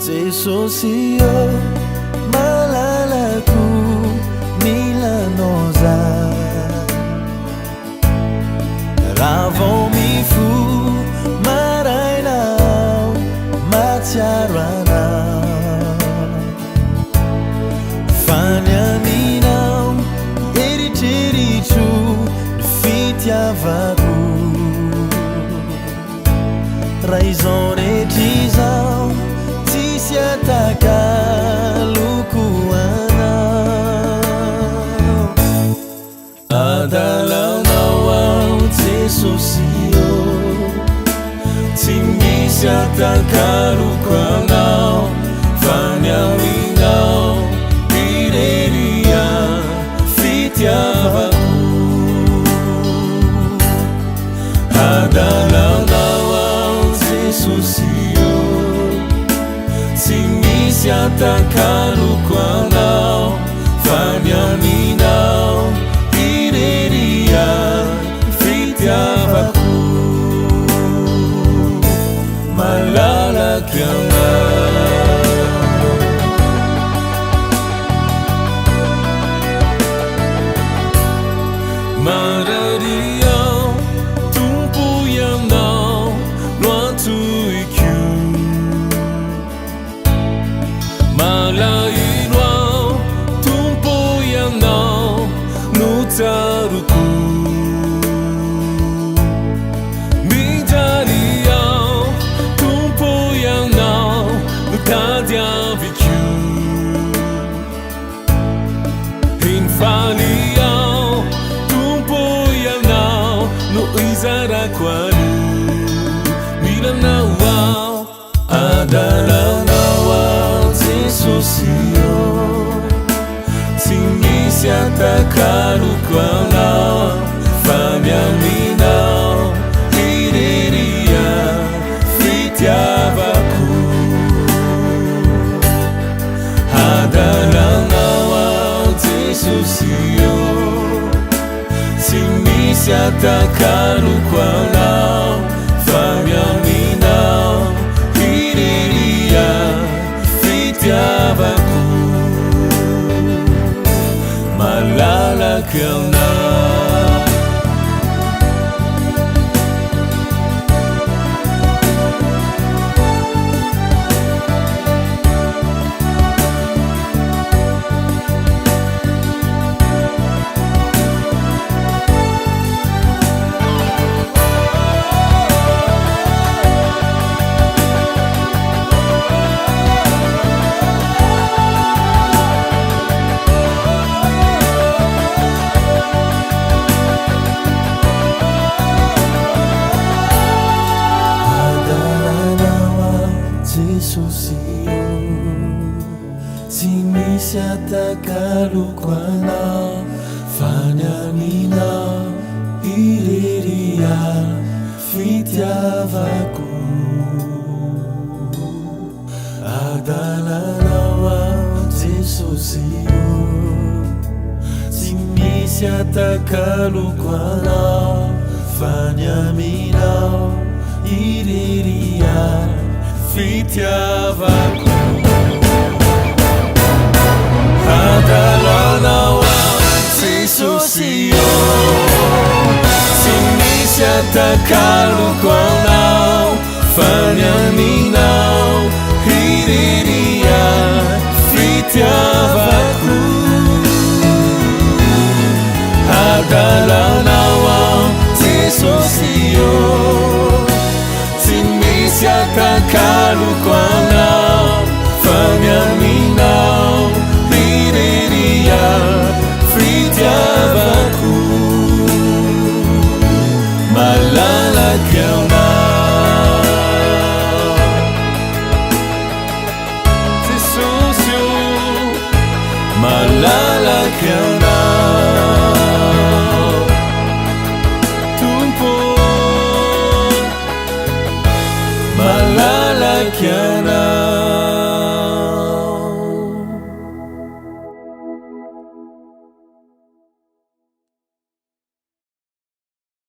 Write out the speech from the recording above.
Jesosy ô, malalako, mila anao za. Raha vao mifoha maraina aho, mahatsiaro anao. Fa ny aminao, eritreritro ny fitiavako. Raha izao rehetra izao tsisy atakaloko anao. Adalanao aho Jesosy ô, tsy misy atakaloko anao fa ny aminao irery ihany fitiavako. Adalanao aho Jesosy ô, tsy misy atakaloko anao fa ny aminao irery ihany fitiavako malalaka ianao. Marary aho, Tompo Ianao no antsoiko. Malahelo aho, Tompo Ianao no tsaroko. Mijaly aho, Tompo Ianao no tadiaviko. Iny faly aho, Tompo Ianao no izarako anio. Mila Anao aho, adalanao aho Jesosy ô. Tsy misy atakaloko Anao fa ny aminao irery ihany fitiavako. Adalanao aho Jesosy ô, tsy misy atakaloko Anao fa ny aminao irery ihany fitiavako malalaka Ianao. Adalanao aho Jesosy ô, tsy misy atakaloko Anao fa ny aminao irery ihany fitiavako. Adalanao aho Jesosy ô, tsy misy atakaloko Anao fa ny aminao irery ihany fitiavako. Adalanao aho Jesosy ô, tsy misy atakaloko Anao fa ny aminao irery ihany fitiavako. Adalanao aho Jesosy ô, tsy misy atakaloko Anao fa ny aminao irery ihany fitiavako. Malalaka Ianao Jesosy ô, malalaka Ianao.